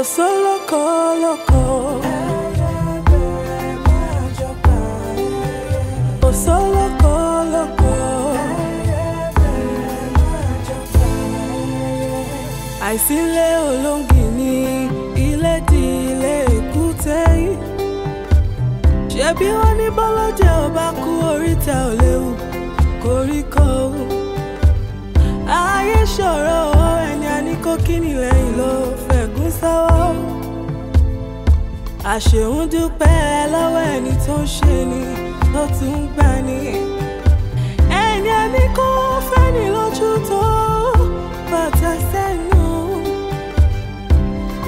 Òsólókò lóko. Òsólókò lóko. Àìsílẹ̀ olóńgì ní ilé di ilé èkúté yìí. Ṣebí wọ́n ní bọ́lọ́jẹ́ ò bá kú oríta ò léwu koríko. Ayé ṣòro ẹni a ní kó kíni lẹ́yìn ló fẹ̀gún sọ́wọ́. Àṣehùn dúpẹ́ lọ́wọ́ ẹni tó ń ṣe ni tó tún ń gbà ní. Ẹni a ní kó fẹ́ni lójú tó bàtà sẹ́nu.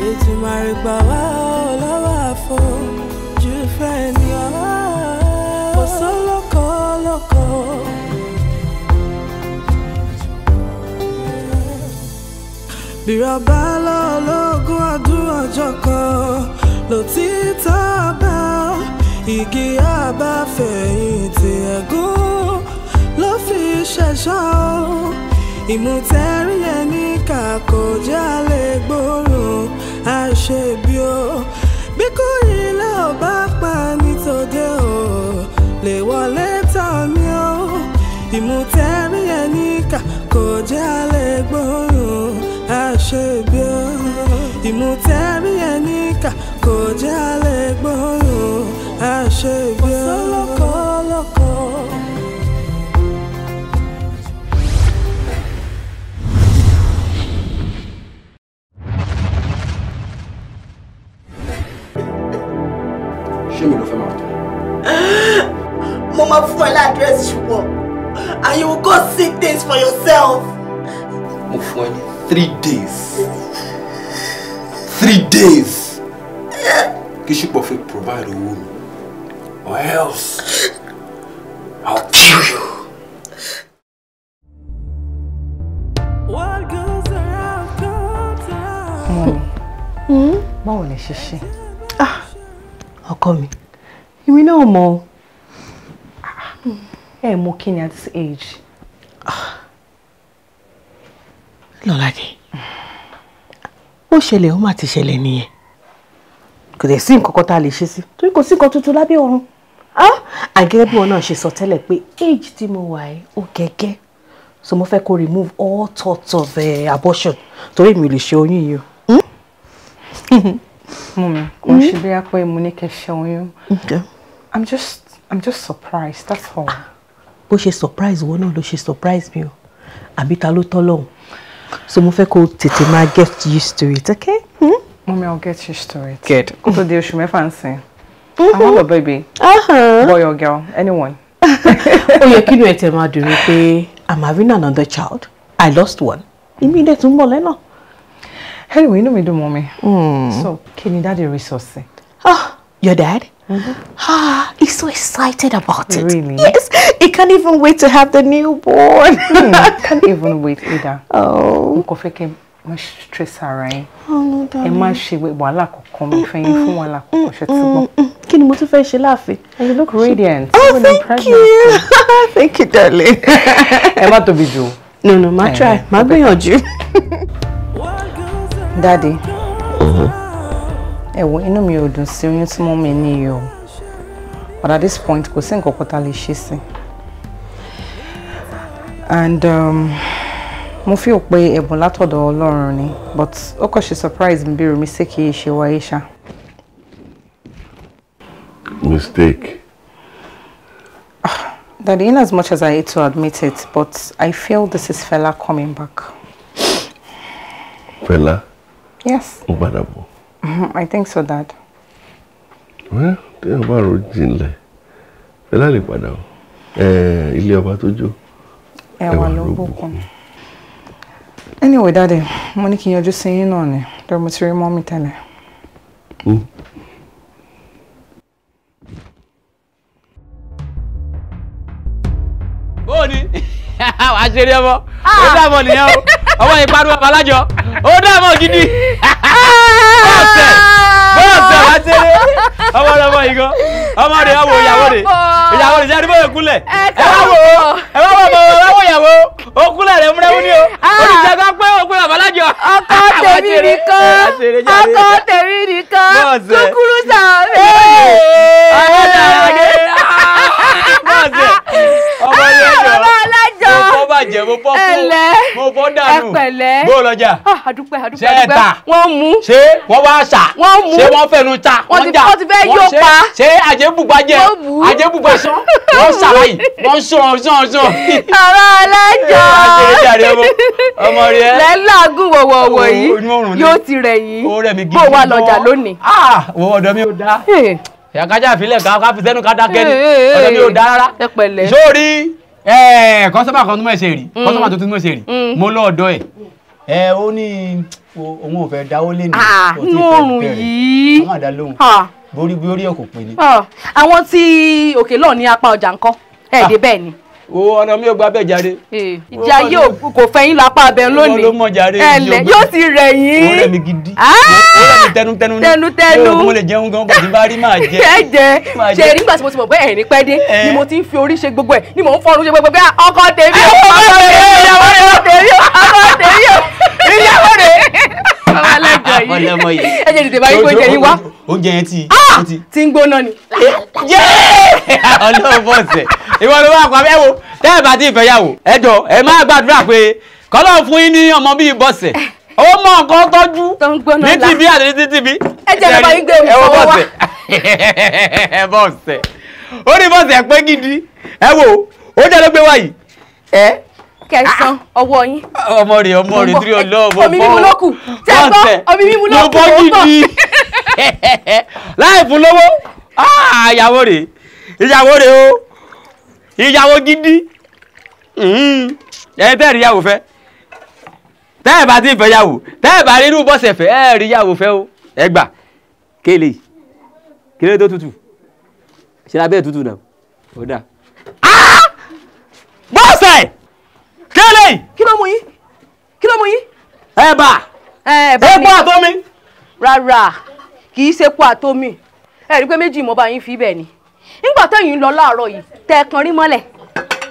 Ètùmàrè gbà wá ọ lọ́wọ́ àfojú fẹ́ ni ọ́. Òsólókò lóko. Bírọ̀bá lọ́lọ́gún ọdún ọjọ́ kan lòtítọ́ bá igi àbáfẹ̀yìntì ẹ̀gún ló fi ṣẹ̀ṣọ́. Ìmùtẹ́rí ẹni kà kò jálè gbóòórùn àṣebí o. Bí kò ilé ò bá pa ní tòde o, lè wọlé tán mi o. Ìmùtẹ́rí ẹni kà kò jálè gbóòórùn àṣebí o. Ìmùtẹ́rí ẹni kà kò jálè gbóòórùn àṣebí o. Òsólókò lóko. Ṣé mi ló fẹ́ máa tán? Mo máa fún ẹ ládírẹ́sì ṣùgbọ́n and you will go see things for yourself. Mo fún ẹ ní 3 days. 3 days. Kí Ṣùpọ̀ fi provide owó mi. Or else I'll kill you. What goes around comes around. Mummy, báwo lẹ ṣe ṣe? Ọkọ mi, èmi náà mọ̀ o. Ẹ mọ kí ni at this age? Lọ́ládé, ó ṣẹlẹ̀, ó má ti ṣẹlẹ̀ nìyẹn. Kò dẹ̀ sí nǹkan kan tá a lè ṣe sí torí kò sí nǹkan tuntun lábẹ́ ọ̀run. Àgẹ́gẹ́ bí wọn náà ṣe sọ tẹ́lẹ̀ pé age tí mo wà ẹ́ ó gẹ́gẹ́, so mo fẹ́ kó remove all thoughts of abortion torí mi ò lè ṣe oyún yìí o. Mummy, kò ń ṣe bí pé mo ní kẹ́ ṣe oyún. I'm just surprised, that's all. Bó ṣe surprise wọn náà ló ṣe surprise mi o, àbí ta ló tọ́ lọ́hùn? So mo fẹ́ kó tètè máa get used to it, okay? Hmm? Mummy, I'll get used to it. Good. Kó tó di oṣù 6 ń sìn. I have a baby. Boy or girl, anyone. Ó yẹ kí inú ẹ tẹ̀ máa dùn mí pé I'm having another child. I lost one. Ìmí dẹ̀ tún bọ̀ lẹ́nà. Anyway, inú mi dùn, Mummy. So, kí ni Daddy rí sọ sí? Ah, your dad? Ah, he's so excited about it. Really? Yes, he can't even wait to have the newborn. Can't even wait either. Oh. N kò fẹ́ kẹ́ má stress ara yín. Oh no, Ẹ darling. má ṣe wàhálà kankan, mi fẹ́ yín fún wàhálà kankan, ṣe ti gbọ́? Kí ni mo tún fẹ́ ṣe láàfin? And you look radiant. Oh, Even in thank pregnancy. you. Thank you, darling. Ẹ má tóbi jù. No, má try. Má gbìyànjú. Daddy, ẹ wo, inú mi ò dùn sí oyún tí mummy ní yìí o. But at this point, kò sí nǹkan kan tá a lè ṣe sí. And mo feel pé ẹ̀bùn látọ̀dọ̀ Ọlọ́run ni, but ó kàn ṣe surprise mi bí irú mistake yìí ṣe wáyé ṣá. Mistake. Daddy, in as much as I hate to admit it, but I feel this is Fela coming back. Fela? Yes. Ó padà bọ̀. I think so, Dad. Well, téèyàn bá ro jinlẹ̀, Fela lè padà o. Ilé ọba tó jó. Ẹwà ló bùkún. Anyway, Daddy, mo ní kí n yọjú sí yín náà ni, torí mo ti rí mummy tẹ́lẹ̀. Bó ni wàá ṣeré ọmọ, ó dààmú nìyẹn o. Ọmọ yìí pariwo babalájọ, ó dààmú gidi. Bọ́ọ̀sẹ̀ bọ́ọ̀sẹ̀, wàá ṣeré ọmọ rẹ, ọmọ yìí gan, ọmọ rẹ, ọmọ ìyàwó rẹ, ìyàwó rẹ ṣe àdúgbò yẹn kúnlẹ̀. Ẹ wá wò ó, ẹ wá wò ó, ẹ wá wò ìyàwó ó kúnlẹ̀ rẹ múrẹ́mú ni o. Olùjẹ́gbá pé ó pé babalájọ. alájọ. Ọkọ tèmi nìkan. Ọkọ tèmi nìkan. Kúkúrú sàmé. Ọmọ alájọ. Bàbá alájọ. Mo fọ́ bàjẹ́, mo fọ́ kú. Mo fọ́ dànù. Ẹ pẹ̀lẹ́. Bó lọ́jà. Àdúpẹ́ àdúpẹ́. Ṣé ẹ ta? Wọ́n mú. Ṣé wọ́n wá ṣà? Wọ́n mú. Ṣé wọ́n fẹnu ta? Wọ́n ti fẹ́ yóò pa. Ṣé àjẹbùgbà jẹ? Àjẹbùgbà sán. Wọ́n ṣàlàyé. Wọ́n sàn sàn sàn. Bàbá alájọ. Ọmọ rẹ. Lẹ́làgùn wọ̀wọ̀wọ̀ yìí yóò ti rẹ̀ yín. Bó wà lọ́jà lónìí. Wo ọ̀dọ̀ mi ò dá. Ìyàkájà àfilẹ̀ ká fi sẹ́nu ká dákẹ́ ni. Ọ̀dọ̀ mi ò dá rárá. Sórí kọ́sọ́mà kan tó mọ̀ ṣe rí. Kọ́sọ́mà tó tún mọ̀ ṣe rí. Mo lọ ọ̀dọ̀ ẹ̀. Ó ní òun ò fẹ́ dáwó lé ní. Inú oòrùn yìí. Wọ́n máa dá lóhùn. Borí bí orí ọkọ̀ pè ní. Àwọn tí òkè lọ́ọ̀ ní apá ọjà ńkọ́. Ẹ̀ dé bẹ́ẹ̀ ni. O ọ̀nà mi ò gba bẹ́ẹ̀ jáde. Ìjà yóò kò fẹ́ yín lápá abẹ lónìí. Ló mọ̀ jáde. Ẹ̀lẹ́ yóò ti rẹ̀ yín. Ó rẹ̀ mí gidi. Ó rẹ̀ mí tẹnutẹnu ni. Tẹnutẹnu. Mo lè jẹun gan bọ̀dí bá rí máa jẹ. Ẹ jẹ ṣe nígbà tí mo ti mọ̀ pé ẹ̀rín pẹ́ dé ni mo ti ń fi orí ṣe gbogbo ẹ̀ ni mò ń fọrun ṣe gbogbo ẹ̀ ọkọ tèmi o ọkọ tèmi o ọkọ tèmi o ìyàwó rẹ̀. Bàbá alájọ yìí ẹ jẹ́ tètè bá yín gbóúnjẹ yín wá. Oúnjẹ yẹn ti. Ti ń gbóná ni. Ọlọ́run bọ̀sẹ̀ ìwọ ló wà pa ẹ wo tẹ́ ẹ bá ti fẹ́ yàwó ẹ jọ ẹ máa gbàdúrà pé kọ́lọ́ fún yín ní ọmọ bíi bọ̀sẹ̀ ó mọ nǹkan tọ́jú ní tìbí àti ní tìbí. Ẹ jẹ́ ló bá yín gbé omi fọwọ́ wá. Bọ̀sẹ̀ ó ní bọ̀sẹ̀ pé gidi ẹ wo ó jẹ́ ló gbé wá yìí. Kẹsàn ọwọ́ yín. Ọmọ rẹ̀ tírí ọlọ́ọ̀ omi mímu ló kù tẹ́ ẹ gbọ́ omi mímu ló kù mo bọ́ gidi láì fún lówó ìyàwó rẹ̀ ìyàwó rẹ̀ o ìyàwó gidi ẹ tẹ́ rí ìyàwó fẹ́ tẹ́ ẹ bá ti fẹ́ yàwó tẹ́ ẹ bá rí irú bọ́sẹ̀ fẹ́ ẹ rí ìyàwó fẹ́ o ẹ gbà kéle kéle tó tutù ṣe lábẹ́ tutù náà ó dà bọ́sẹ̀ kéle. Kí ló mú yín? Kí ló mú yín? Ẹ̀bà epo àtomi. Rárá kì í ṣe epo àtomi ẹ rí i pé méjì mo bá yín fi bẹ́ẹ̀ ni nígbà tẹ́yìn ń lọ láàárọ̀ yìí tẹ́ ẹ kan rí mọ́lẹ̀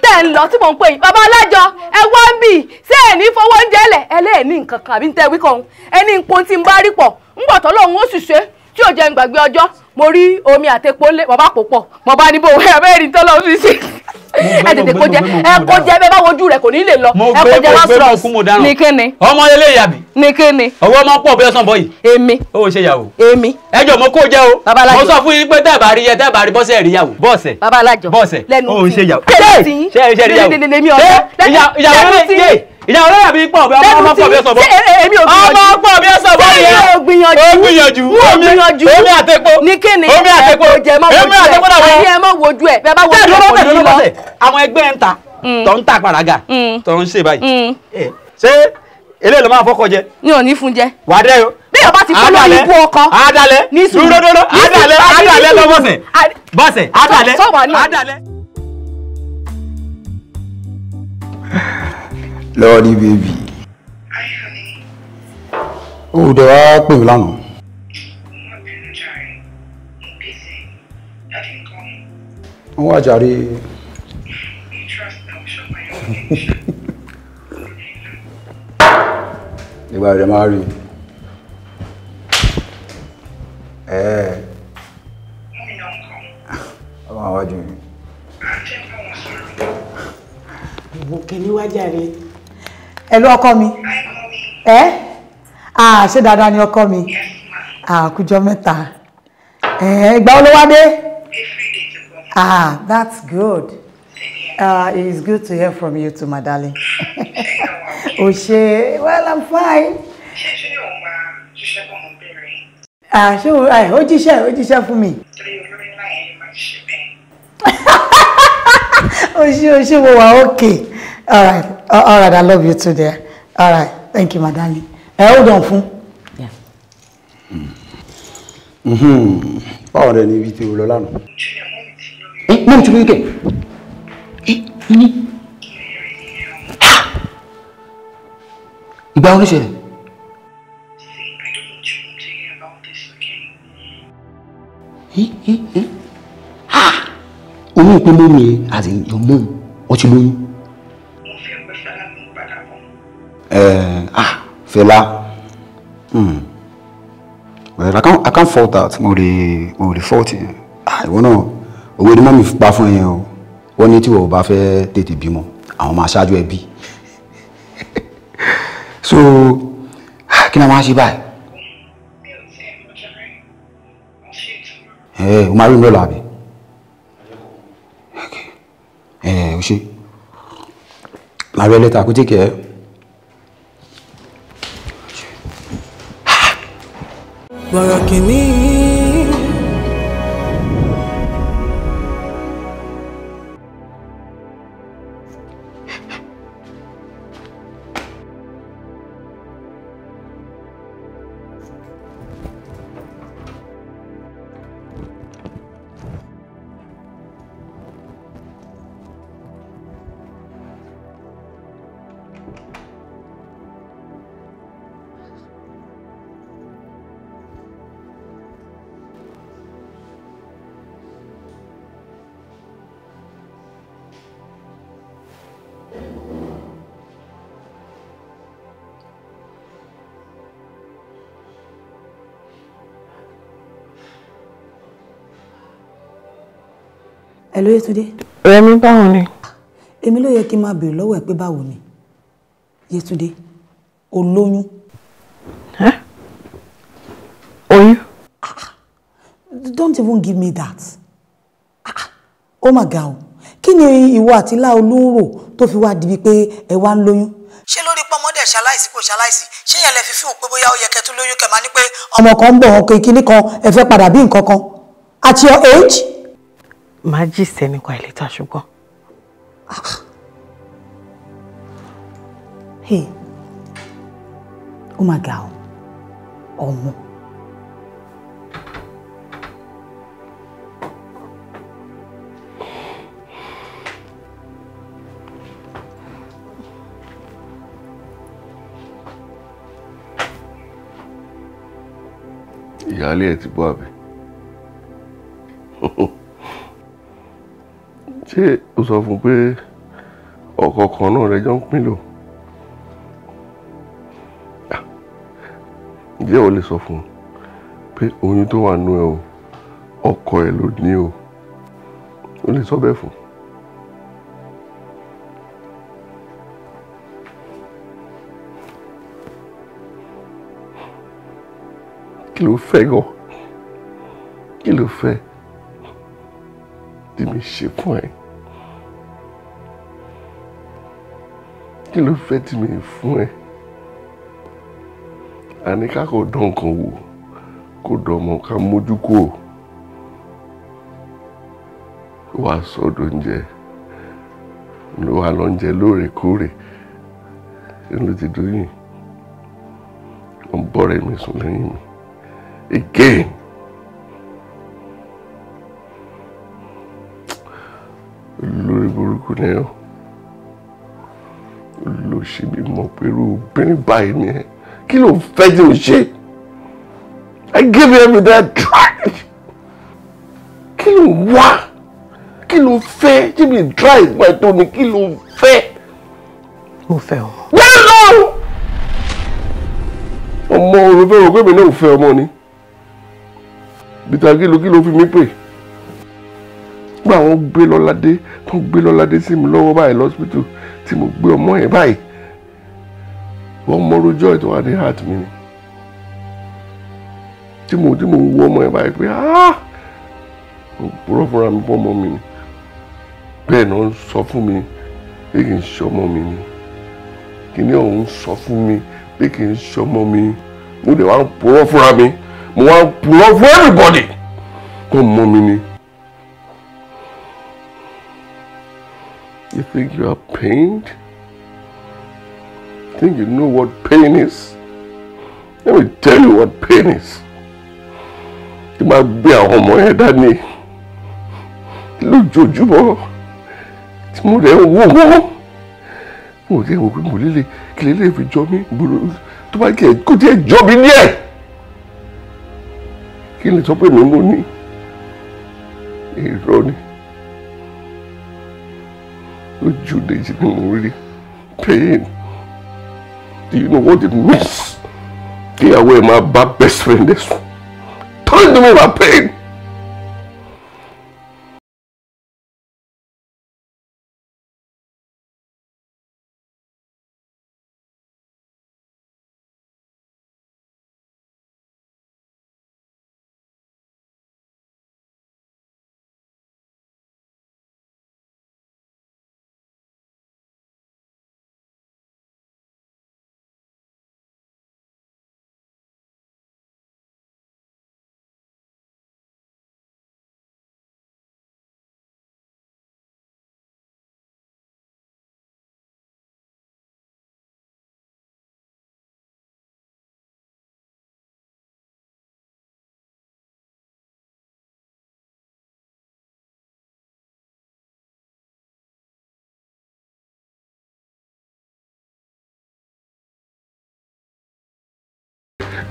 tẹ́ ẹ ń lọ tí mò ń pè yín bàbá alájọ ẹ wá ń bì ṣé ẹ ní fowó oúnjẹ lẹ̀ ẹ lẹ́ẹ̀ ní nǹkan kan àbí ń tẹ́ wí kan ẹ ní nǹkan tí ń bá rí pọ̀ ńgbà tó lóun ó sì ṣe tí ò jẹ́ ń gbàgbé ọjọ́ mo rí omi àtepo ńlẹ̀ mo bá pò pọ̀ mo bá ní bò ẹ bẹ́ẹ̀ rí tọ́lọ́ fi ṣe ẹ tètè kó jẹ ẹ kó jẹ bẹ́ẹ̀ bá wojú rẹ̀ kò ní lè lọ ẹ kó jẹ last round ní kíni. Ọmọ ilé ìyàbí. ní kíni. Ọwọ́ máa ń pọ̀ bí ọsàn bọ̀ yìí. Èmi. Ó ṣe yàwó. Èmi. Ẹ jọ mo kó jẹ o. Mo sọ fún yín pé tẹ́ ẹ bá rí yẹ tẹ́ ẹ bá rí bọ́sẹ̀ rí yàwó. Bọ́sẹ̀. Bàbá alájọ. Bọ́sẹ̀. Lẹ́nu ó ṣe yàwó. Lẹ́nu tí yín. Ṣé ẹ ṣe rí yàwó. Lẹ́nu Ìyàwó tí ìyàwó lọ́yà bí pọ̀ bí ọmọ pọ̀ bí ọsàn bọ̀. Èmi ò gbìyànjú. Ọmọ pọ̀ bí ọsàn bọ̀ yẹn. Èmi ò gbìyànjú. Ó gbìyànjú. Gbìyànjú. Omi àtepo. Ní kíni. Omi àtepo. Ẹ kò jẹ má wojú ẹ. Omi àtepo náà wọ. Àní ẹ má wojú ẹ. Bẹ́ẹ̀ bá wojú ẹ kò ní lọ. Àwọn ẹgbẹ́ ń ta tó ń ta pàràgà tó ń ṣe báyìí. Ṣé eléyìí ló máa fọ́kọ jẹ? Mi ò ní fún jẹ. Wà á dẹ́ o. Bí ọba ti fọ́ lórí ibú ọkọ. Àdàlẹ́. Dúró dúró. Àdàlẹ́ àdàlẹ́ lọ bọ́sẹ̀. Bọ́sẹ̀ àdàlẹ́. Àdàlẹ́. Lọ́ọ̀dì bèbí. Hi honey. Ó dẹ̀ wá pè mí lánàá. Mo má bínú jàre. Mo busy. Daddy ńkọ́? Wọ́n wà jàre. You trust that we shall my own age. Ìgbà rẹ̀ máa rí. Ẹ̀ẹ́. Mummy náà ńkọ́? Àwọn àwájú mi. Àjẹ́ bá wọn sọ̀rọ̀. Ìwò kìíní wá jàre. Hello ọkọ mi. Ẹ ah ṣé dáadáa ni ọkọ mi. Ah kújọ mẹ́ta. Ẹ ìgbà wo ló wá dé? Ah that's good. It is good to hear from you too, my darling. O ṣé, well I'm fine. Ṣé ṣé o máa ṣiṣẹ́ bọ̀ mọ́ bẹ̀rẹ̀? Ah ṣé o ó jíṣẹ́ fún mi. Torí olórí náà yẹn máa ṣiṣẹ́ bẹ́ẹ̀. O ṣé mo wà okay. All right, I love you too dear. All right, thank you, my darling. Hold on fún. Báwo rẹ ni ibi tí o lọ lánàá? Mọ́mí ti lóyún kẹ̀. Ní. Ìgbà wo ló ṣẹlẹ̀? Oyún pé mọ́mí ẹ as in your mom ó ti lóyún. Fẹlá. Well, I can't fault that. Mo lè fault yẹn. Ìwọ náà, òwe ni mọ́mì pa fún yẹn o. Wọ́n ní tí wọ́n bá fẹ́ tètè bímọ, àwọn máa ṣáájú ẹbí. So, kí ni a máa ṣe báyìí? Ẹ o máa rí mi lọ́la àbí? Ẹ o ṣe. Màá rí ẹ later, kó take care. Bọ̀rọ̀ kìíní. Hello Yétúndé. Rẹ̀mí, báwo ni? Èmi ló yẹ kí n máa béèrè lọ́wọ́ ẹ pé báwo ni. Yétúndé, o lóyún. Oyún? Don't even give me that. Oh my God. Kí ni ìwọ àti Láolú ń rò tó fi wá di pé ẹ wá ń lóyún? Ṣé lórí pọ́nmọ́dé ṣaláìsí kò ṣaláìsí? Ṣé yẹn lẹ fi fíhùn pé bóyá ó yẹ kẹ́ tún lóyún kẹ́ máa ní pé ọmọ kan ń bọ̀ ọkọ̀ ìkíní kan ẹ fẹ́ padà bí nǹkan kan? At your age? Màá jí sẹ́ni kwa ìlẹ́ta ṣùgbọ́n. Hey, oh my God, ọmọ. Ìyáálé ẹ̀ ti bọ́ àbí? Ṣé o sọ fún pé ọkọ kan náà rẹ jọ ń pín lò? Ǹjẹ́ o lè sọ fún un pé oyún tó wà nú ẹ o, ọkọ ẹ ló ní o? O lè sọ bẹ́ẹ̀ fún un. Kí ló fẹ́ gan? Kí ló fẹ́ tí mi ṣe fún ẹ? Kí ló fẹ́ tí mi fún ẹ? Àní ká kò dán nǹkan wò, kò dán ọmọ ká mójú kó o. Wàá sọ́dọ̀ oúnjẹ, ló wà lọ́njẹ lóòrèkóòrè, ló ti dóyìn. Wọ́n bọ́rẹ̀ mi sùn lẹ́yìn mi. Again. Lórí burúkú ni ẹ o. Olóṣèlú mọ̀ pé irú obìnrin báyìí ni ẹ. Kí ló fẹ́ tí o ṣe? I give you everything I tried. Kí ló wá? Kí ló fẹ́? Tí mi try ìgbà tó ni kí ló fẹ́? Mo fẹ́ ọmọ. Wẹ́n lọ! Ọmọ olùfẹ́ rò pé mi náà fẹ́ ọmọ ni. Bìtà kí ló fi mí pè? Nígbà wọn gbé Lọ́ládé, tó gbé Lọ́ládé sí mi lọ́wọ́ báyìí lọ́sibítù tí mo gbé ọmọ yẹn báyìí. Wọ́n mọ joy tó wà ní heart mi ni. Tí mo wo ọmọ yẹn báyìí pé mo purọ́ fúnra mi fún ọmọ mi ni. Bẹ́ẹ̀ náà ń sọ fún mi pé kì í ṣe ọmọ mi ni. Kìnìún ọ̀hún sọ fún mi pé kì í ṣe ọmọ mi. Mo dẹ̀ wá ń purọ́ fúnra mi. Mo wá ń purọ́ fún everybody kó mọ mi ni. You think you are pained? Think you know what pain is? Let me tell you what pain is. Tí máa gbé àwọn ọmọ yẹn dání lójoojúmọ́ tí mo rẹ̀ ń wò wọ́n. Mo rẹ̀ wò pé mo lè kí lè fi jọ mí tó bá kí ẹ kó tiẹ̀ jọ mí ní ẹ̀. Kí lè sọ pé mi mo ní irọ́ ni. Ojú Dèjì ni mo rí pain. Do you know what it means? Kíyàwó ẹ̀ máa bá best friend ẹ̀ sùn. Talk to me about pain.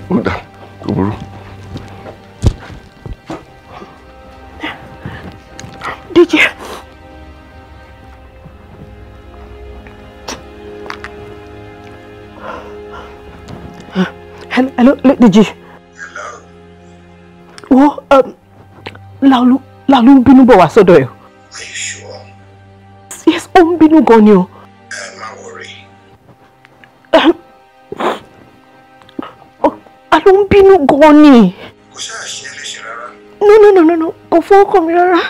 Ó dà, kò burú. Dèjì. Hello, hello, Dèjì. Hello. Wọ́n Láolú Láolú ń bínú bọ̀ wá sọ́dọ̀ ẹ̀. Are you sure? Yes, ó ń bínú gan ni o. Má worry. Ló ń bínú gan ni. Kò ṣáà ṣe é léṣe rárá. No, no, no, no, no, kò fọwọ́ kàn mí rárá.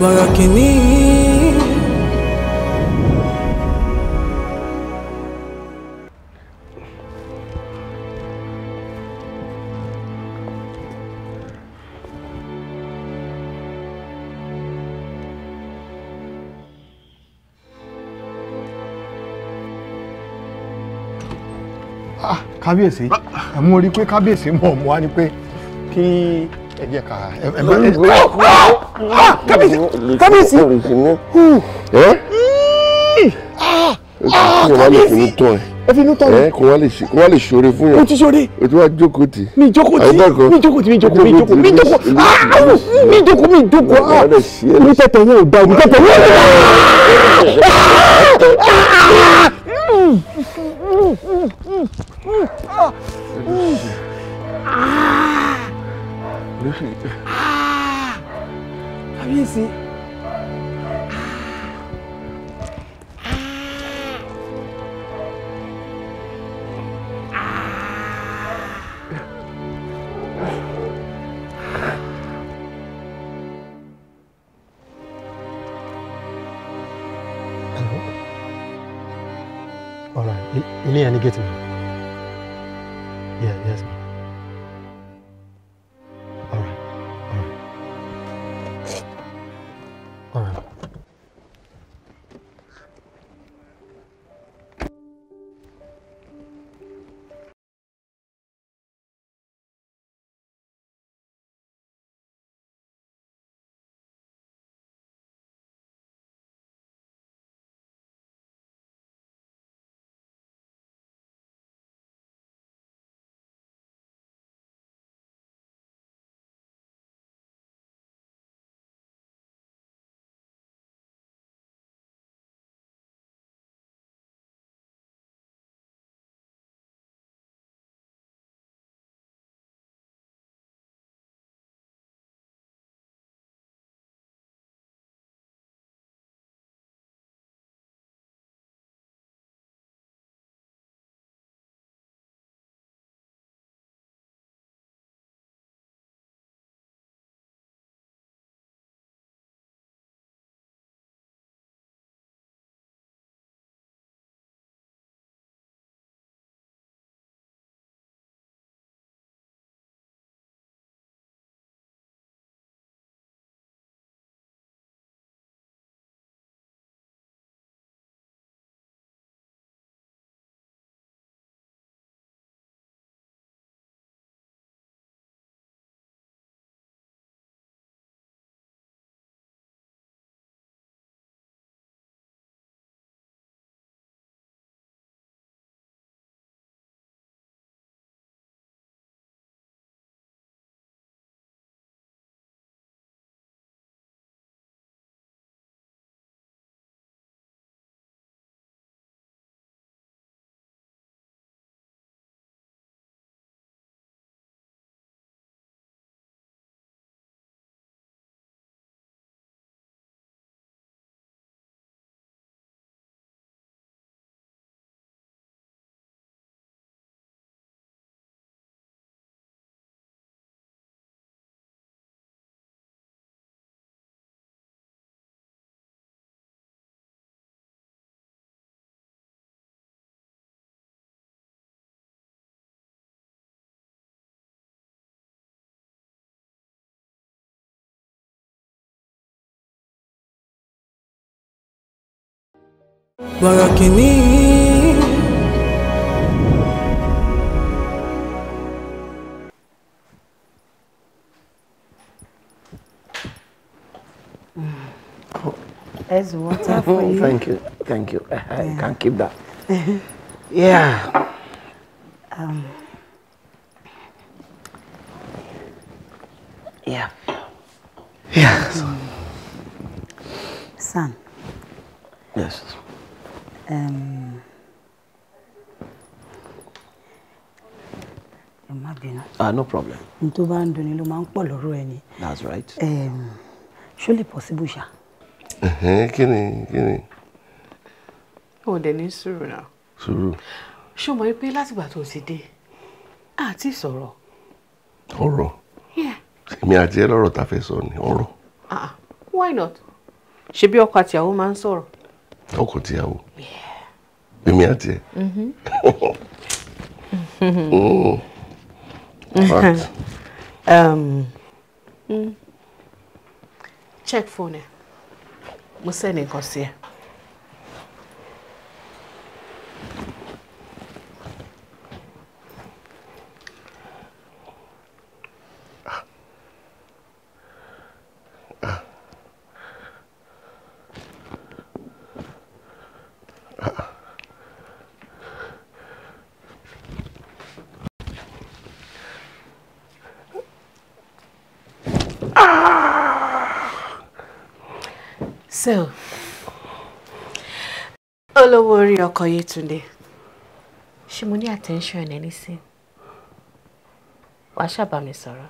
Bọ̀rọ̀ kìíní. Kábíyèsí, ẹ mú orí pé kábíyèsí mọ̀ mọ́ wá ní pé kí ẹ jẹ́ ká ẹ má ẹ. Kábíyèsí, kábíyèsí. Kábíyèsí, ẹ fi inú tọ́ mi. Kò wá lè ṣoore fún yàn. O ti ṣoore. O ti wá jókòó tì. Mi jókòó tì, mi jókòó tì, mi jókòó, mi jókòó, mi jókòó, mi jókòó, mi jókòó. Mi tẹ̀tẹ̀ yẹn ò da, mi tẹ̀tẹ̀ yẹn ò da. Kábíyèsí. All right, ilé yẹn ní gate mi. Yeah, yes, ma'am. All right, all right. All right. Bọ̀rọ̀ kìíní. There's water for you. Thank you, thank you. I can't keep that. Yeah. Yeah. Yeah. Son. Yes. Ẹ má bínú. Ah, no problem. N tó bá ń dunni ló máa ń pọ̀ lọ́rọ̀ ẹni. That's right. Ṣó lè possible ṣá? Kí ni kí ni? Ó dẹ̀ ní sùúrù náà. Sùúrù. Ṣé o mọ̀ pé látìgbà tó ti dé, a ti sọ̀rọ̀? Ọ̀rọ̀? Yeah. Èmi àti ẹ lọ́rọ̀ ta fẹ́ sọ ni ọ̀rọ̀. Ah, why not? Ṣebí ọkọ àtìyàwó máa ń sọ̀rọ̀. Ọkọ tìyàwó? Èmi àti ẹ? What? Check phone ẹ. Mo send nǹkan sí ẹ. So, olówó orí ọkọ Yétúndé, ṣé mo ní attention ẹ nísìn? Wàá ṣàbà mi sọ̀rọ̀.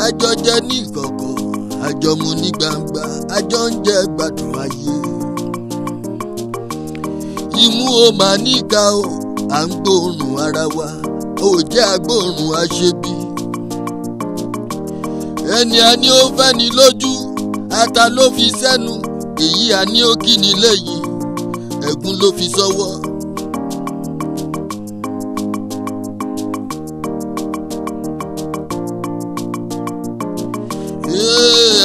Àjọ jẹ ní ìkọ̀kọ̀, àjọ mu ní gbangba, àjọ ń jẹ gbádùn ayé. Imú o máa níka o, à ń gbóòórùn ara wa, ò jẹ́ agbóòórùn aṣebi. Ẹni a ní ó fẹ́ ni lójú, ata ló fi sẹ́nu, èyí a ní ó kí ni lẹ́yìn, ẹ̀gún ló fi sọ́wọ́.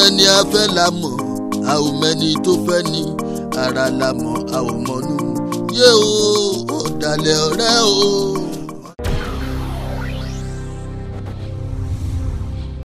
Ẹni a fẹ́ la mọ̀, a ò mẹ́ni tó fẹ́ ni, ara la mọ̀, a ò mọ̀nú. Yé o, ọ̀dàlẹ̀ ọ̀rẹ́ o.